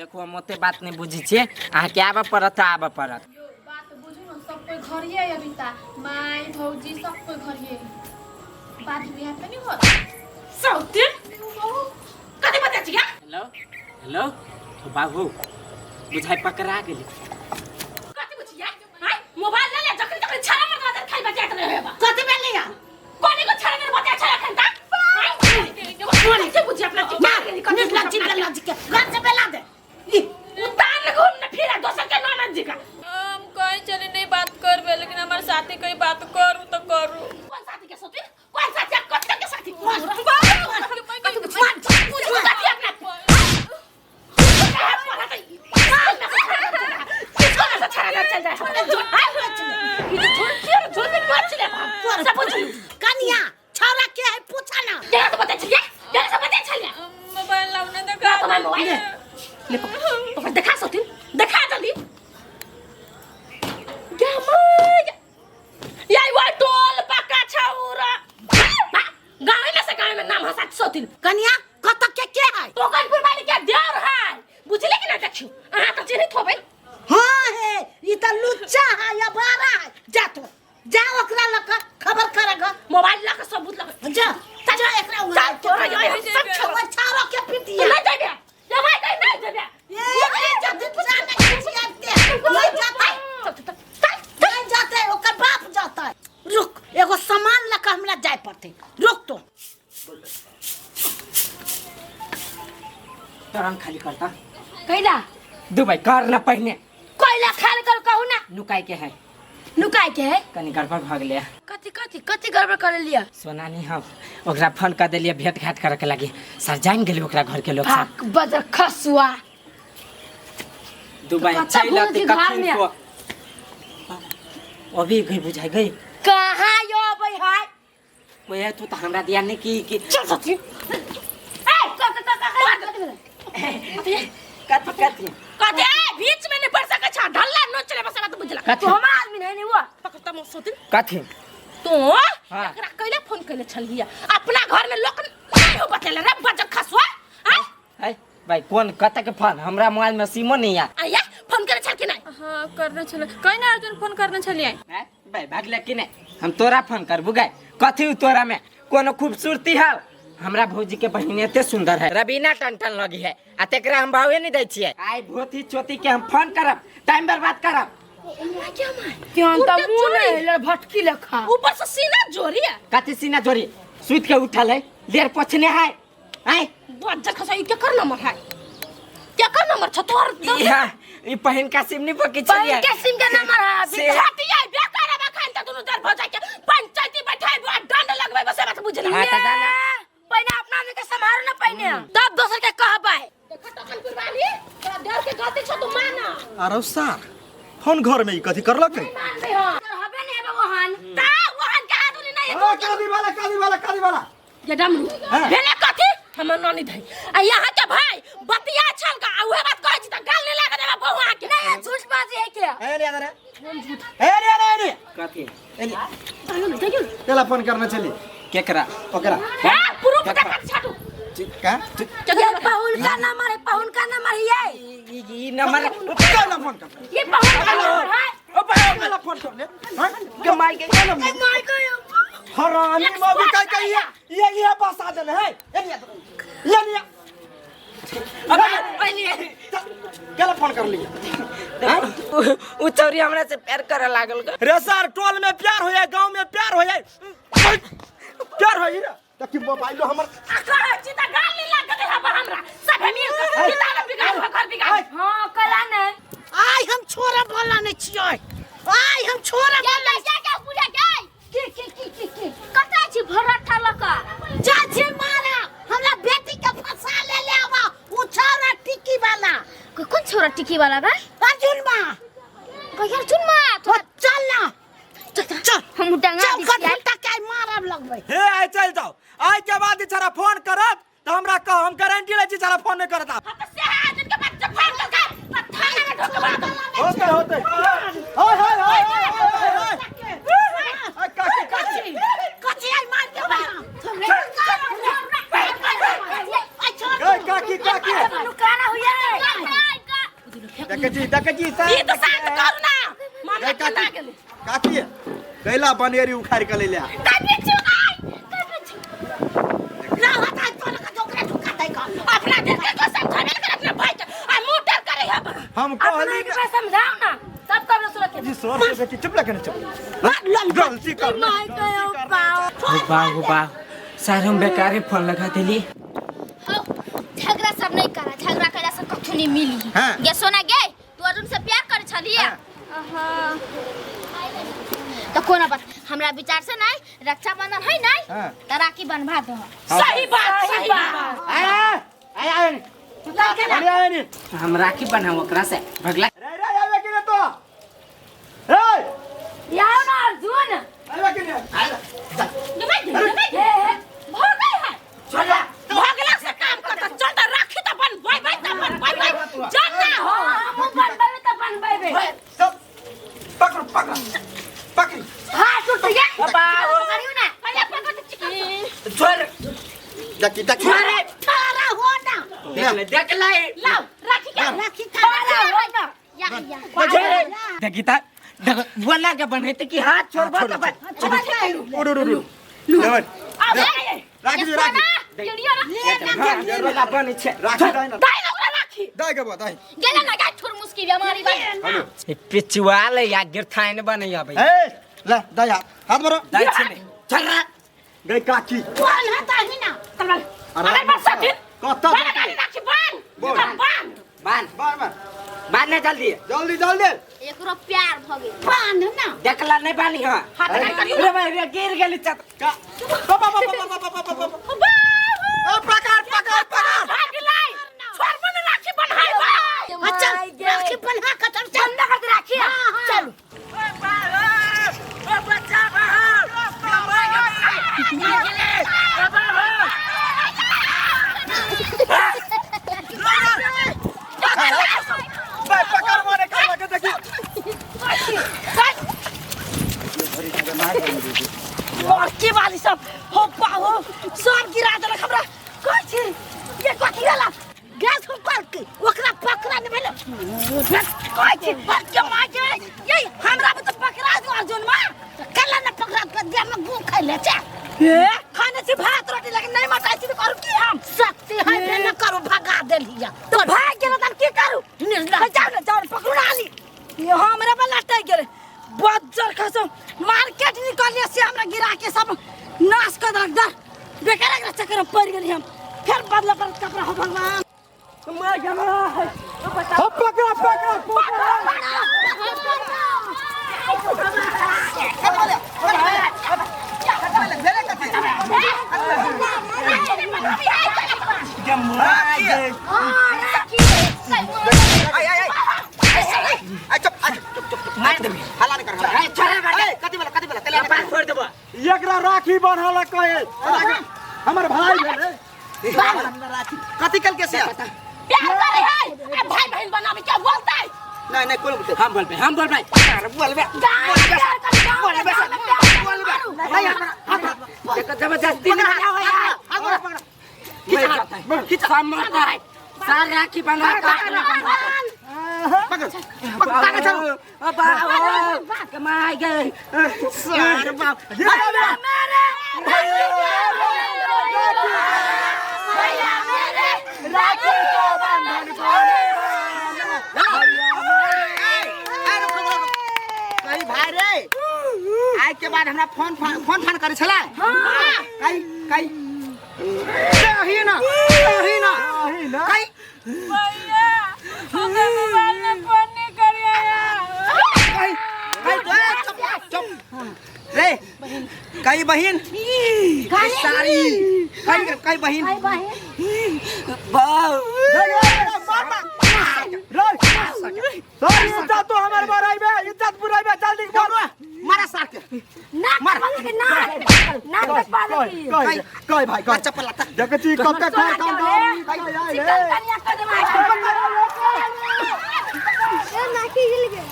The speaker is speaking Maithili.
देखू हम ओते बात नहि बुझै छियै, अहाँके आबऽ पड़त तऽ आबऽ पड़त। यो बात बुझू न, सब कोई घरिये है अभी ता, माई भौजी सब कोई घरिये है। बात बियाह त नहीं होत। सौतिन कथी बता छिया? हेलो हेलो बाबू, बुझाइ पकड़ा गेली। कथी बुझिया? हां, मोबाइल ले ले, जखन जखन छाड़ा मरदा दे खाली बतियात रहे बा। कथी भेलै या? कोनी को छाड़ा मेरे बतिया छाड़ा खन ता। कोनी से बुझिया अपना चिपा गेली? कथी निकला चिपला लज के घर से बेला दे। ई उतान घूम न फिरा दोसर के ननद जी का। हम कहीं चले नहीं बात करबे, लेकिन हमारे साथी कहीं बात करू तो करू। कौन साथी के सोती? कौन साथी? कथी के साथी? कनिया, छौड़ा के है पूछा ना। मोबाइल लाओ ना, देखा। देखा सोती, देखा जल्दी। या वो टोल पक्का छौरा गाँव में से गाँव में नाम हंसा सोतिन। कनिया, कत के है? टोकनपुर वाली के देवर है, बुझले कि ना? देखियो, अहाँ तो चिन्हित होबै। हाँ हे, ई त लुच्चा है या बारा है। जा तो जा, ओकरा लक खबर करेगा। मोबाइल लऽ के सबूत लऽ जा जा, एकरा उड़ा। चल, तोरा ये हम सब छोड़ छौड़ा के तू पिटिया। नहीं जेबे, ये भाई कहीं नहीं जेबे। ए ए, जब जाने के नहीं जाते। चल चल चल। नहीं जाते, ओकर बाप जाता है। रुक, एगो सामान लक हमरा जाय पड़ते, रुक तो। तरंग खाली करता। कैला? दुबई कर ना पहिने। कोयला खाल कर कहू ना। नुकाई के है। नुकाय के है? कनी गड़बड़ भऽ गेलै। कथी कथी कथी गड़बड़ कर लिया? सोनानी, हम ओकरा फोन कर देलियै भेंट घाट करे के लागी। सर जान गेलै ओकरा घर के लोग सब। भाग बजर खसुआ। दुबई कत्ता चलि घूमै अतै छी घर कखन में? को अभी गई बुझाइ गई। कहाँ यो अबै है? ओए, तू तऽ हमरा दिया नहीं की की। चल सची। ए क क क क कथी कथी? कथी ए, बीच में नहीं पड़ सके छा, ढल्ला नो चले बस बात बुझला। कथी? तू हमार आदमी नहीं नहीं वो पकड़ता मुँह सोतिन। कथी? तो हाँ। एकरा कैला फोन कैले छलिया? अपना घर में लोक नहीं हो बतेले रे बजर खसुआ। आय है भाई, कोन कतऽ के फोन? हमरा मोबाइल में सिमो नहीं है। आया फोन करे छल कि नहीं? हाँ, करने छले कहीं ना, अर्जुन फोन करने छलिए। हैं भाई, भागले कि नहीं? हम तोरा फोन करबू गए? कथी उ तोरा में कोनो खूबसूरती है? हमरा भौजी के बहिन एते सुंदर है, रबीना टन लगी है, आ तेकरा हम भावे नहीं दै छियै। आई भोथी चोती के हम फोन करब, टाइम बर्बाद करब। क्यों त मुंह नहीं ले भटकी लेखा। ऊपर से सीना जोरी है। कथी सीना जोरी? सुति के उठल है, लेर पोछने है आय। बजर खसुआ, ई केकर नंबर है? केकर नंबर छ तोहर? ई ई पहिन का सिम नहीं पकी पहिन छलियै के सिम के नंबर है अभी। से- छाती आई बेकार अब खान त दुनु दर भजा के पंचायती बैठाई बुआ दंड लगबै बस बात बुझला। हाँ, त जाना। पहिने अपना आदमी के संभारो ना पहिने, तब दोसर के कहबै। देखा टकनपुर वाली, तोरा देर के गलती छ, तू माना। अरे सार, फोन घर में ई कथी करलक है? मानबे हम हबे नहीं हेबे वहान। ता वहान के आदमी नहीं। हाँ, कादी वाला कादी वाला कादी वाला। ये डमरू हाँ। भेले कथी? हमर नानी धई आ यहाँ के भाई बतिया छल का, आ उहे बात कहै छी त गाल नहीं लागे देबा बहुआ के। नहीं, झूठ बाजी है क्या? ए रे रे ए रे रे रे। कथी? ए रे, केला फोन करने चली? केकरा? ओकरा। हे, प्रूफ देखा छाटू। का? ये पहुन का नंबर है, पहुन का नंबर है ये। ई नंबर केला फोन कर? ये पहुन का नंबर है। ओ भाई, केला फोन कर ले? हां, के मार के केला? मार के हरामी मौगी, का का ये ये ये बसा देले है। ए लिया ले लिया। अबे पहले केला फोन कर लिया? उ चौरी हमरा से प्यार करे लागल। रे सर, टोल में प्यार हो जाए, गांव में प्यार हो जाए, प्यार हो रे त कि मोबाइल हमर। आ कहै छी त गाल नहीं लागे देबा हमरा, सब मिल के बिगाड़ बिगाड़ घर बिगाड़। हां, कला ने। आइ हम छोरा वाला नहीं छियै, आइ हम छोरा क्या वाला। क्या क्या बुढ़िया क्या के के के के के कतऽ छी भरठा लऽ कऽ? जा छी मारा, हमरा बेटी के फंसा ले ले आवा उ छोरा टिकी वाला। कोन छोरा टिकी वाला बा? अर्जुन मा। कहिया चुन मा? ओ चल ना, चल चल। चल। हम डंगा चल। दी कथी तक आइ मारब लगबै। हे, आइ चल जाओ। आइ के बाद छरा फोन करत त हमरा कह, हम गारंटी लै छी छरा फोन नहीं करत आप। हम त से आज के बाद जब फोन कर के थाना में ढोक बना दो। होते होते, हाय हाय हाय हाय हाय हाय, काकी काकी। कथी आइ मार के बा? ए काकी काकी। नुकाना हुइया रे। देखे छी, देखे छी। ई तो शांत करू ना, मामला ठंडा गेलै। काकी कैला बनेरी उखाड़ के ले। का बिच्छू गाय, का बिच्छू ना हटा तोरा का ओकरा ढुका दे का। अपना दिल के को समझावे कर अपने भाई के आ मुंह डर करे है। हम अपना कहली के समझाओ ना, सब कबरो सुन के। जी सर के बेटी चुप लगे ना, चुप। गलती कर। माय गयो पाओ। हो बा, हो बा, सर हम बेकारे फोन लगा देली। हो, झगड़ा सब नहीं करा, झगड़ा करा सब कथू नहीं मिली। हाँ। गे सोना गे, तू अर्जुन से प्यार करे छलिए? हाँ। तो कोना बात हमरा विचार से नहीं रक्षाबंधन है नहीं। हाँ। त राखी बनवा दो। सही बात, सही बात। आय आय आय आय आय आय। हम राखी बनाओ ओकरा से भगला। रे रे आवे कि ने तो ए याओ ना अर्जुन। आवे कि ने? आय जा। हे भगई है। छोड़ा। भगला से काम करता चल त राखी त बन बाय बाय त बन बाय बाय चल ना हो। हम बनबे त बनबे। सब पकड़ पकड़ पकड़। हां टूट गया। बाबा। करियो ना। पहले पकड़ त चिकन। छोड़। देखी देखी। ठहरा हो ना। देख ले, देख ले। लाओ राखी के। राखी ठहरा हो ना। या या। देखी ता देख बोला के बनते कि हाथ छोड़बो त उड़ उड़ उड़ ले। अब राखी दे, राखी। गेलियो ना। ले बोला बनै छै। राखी दाई ना। दाई ना ओकरा राखी। दाई के बा दाई। गेला ना गा ठुर मुस्की बेमारी बा। हेलो। ए पिचुआ ले या गिरथाइन बनै आबै। ए ले दाई हाथ हाथ मारो। दाई छै ने। चल रा। गई काकी। कौन है ताही ना? चल अगर पर सखी कत्ता बन गाड़ी राखी बन। बोल। बन। बांध। बार बार। बांध ना जल्दी। जल्दी जल्दी। एकरो प्यार भ गेल। बांध ना। देखला नहीं बानी हां। हाथ लगा करियो। रे भाई रे गिर गेली चत। का बाबा बाबा बाबा बाबा बाबा। ए पकड़ पकड़ पकड़। भाग लाई छोड़ बन राखी बन्हाई बा। अच्छा राखी बन्हा के चल चल। बन्हा के राखी। चल। ओ बच्चा बाहर। भाई पकड़ मारे कर के देखी। लड़की वाली सब हो पाहो सब गिरा देलक हमरा। कहै छी ये कथी भेला? गैस ऊपर के ओकरा पकड़ा नहीं भेल। कहै छी के माय के ये हमरा पे तो पकड़ा दो अर्जुन मां। कला ना पकड़ा के दे में गू खाइ ले चे। ए खाने छी भात रोटी लेकिन नहीं मटाई छी त करू की हम? शक्ति है बे न करू भगा देलिया। तो भाग गेल त की करू? निर्लज। जाओ ना जाओ पकड़ू ना आली। ये हमरा पर लटक गेल बज्जर खसो मार्केट निकलिए से हमरा गिरा के सब नाश कर देलक। दर बेकार एकरा चक्कर में पड़ गेली हम। फिर बदला पर कपड़ा हो भगवान। मार गया। पकड़ पकड़ पकड़। आय आय आय चुप चुप चुप। मार देबे। हल्ला नहीं कर। ए छोड़ रे। कथी वाला कथी वाला तेल पास छोड़ देबो। एकरा राखी बांधल कहे हमर भाई भेले। राखी कथी कल के से प्यार करे है ए भाई बहन बनावे क्या बोलता है? नहीं नहीं कोई बोलते। हम बोलबे, हम बोलबे। अरे बोलबे। बोलबे बोलबे नहीं हाथ देखो जबरदस्ती ना हो यार। हाथ पकड़। खींच खींच मरता है सार राखी बंधा पकड़ पकड़ चलो। बाबा कमाई गए सार बाप मेरे भैया मेरे राखी का बंधन करे। कही भाई रे आज के बाद हमरा फोन फोन फोन करे छला। हां कही कही नहीं ना नहीं ना कही भैया हमरा मोबाइल में फोन नहीं करिए यार। कही कही चुप चुप रे कही बहन कही सारी कही कही बहन बाऊ रे इज्जत तो हमर बराइबे इज्जत बुराइबे जल्दी बोल मारा सार के ना के ना ना पाले कही कही भाई कही चप्पल लता देखै छी कते खान खान चिकन कनिया कर दे ए नाकी हिल गेल।